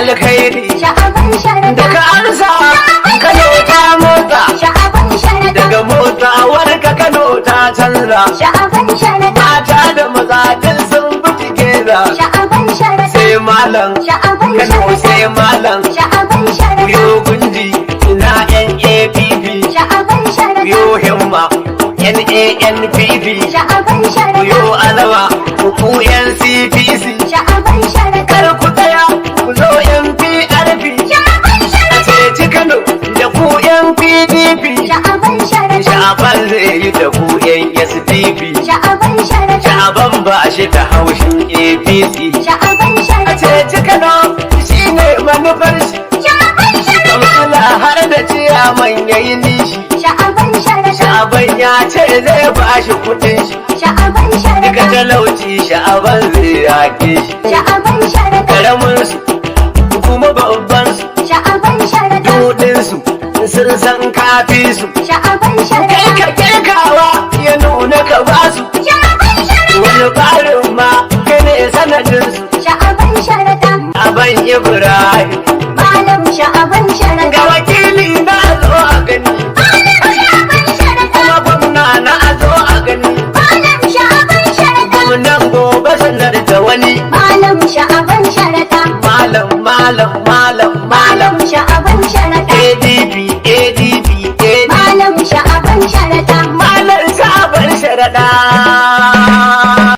Alkhairi. Sha'aban Sharaɗa. Daga ansa Kano ta motsa. Sha'aban Sharaɗa. Daga motsawar ka Kano ta canza. Sha'aban Sharaɗa. Mata da maza duk sun bi together. Sha'aban Sharaɗa. Sai malam Sha'aban Kano Sharaɗa. sai malam. Sha'aban Sharaɗa. Yo gunji ina NAPP. Sha'aban Sharaɗa. Yo himma NANPP. Sha'aban Sharaɗa. Yo alama ku NCPC. Sha'aban Sharaɗa. Kar ku tsaya ku zo NPRP. Sha'aban Sharaɗa. Ceci Kano da ku NPDP. Sha'aban Sharaɗa. Sha'aban zai yi da ku SDP. Sha'aban Sharaɗa. Sha'aban ba shi da haushin APC. Sha'aban A Sharaɗa. ceci Kano shine manufar shi. Sha'aban Sharaɗa. Kamsila har da ciyaman yayi nishi. Sha'aban Sharaɗa. Sha'aban ya ce zai ba shi kudin shi. Sha'aban Duka Sharaɗa. talauci sha'aban zai yake shi. Sha'aban Sharaɗa. Karamin su kuma babban su Sha'aban Sharaɗa. dudin su sun san kafi su. Sha'aban Kai Sharaɗa. ka kirkawa ya nuna ka basu. Sha'aban Sharaɗa. Wani barin ma kai ne sanadin su. Sha'aban Sharaɗa. Aban Ibrahim. Malam Sha'aban Sharaɗa. Ga wakili na zo a gani. Malam Sha'aban Sharaɗa. Kuma gwamna na zo a gani. Malam Sha'aban Sharaɗa. Gwamnan gobe sanar da wani. Malam Sha'aban Sharaɗa. Malam malam malam malam. Malam Sha'aban Sharaɗa. ADP ADP ADP. Malam Sha'aban Sharaɗa. Malam sabon sharaɗa.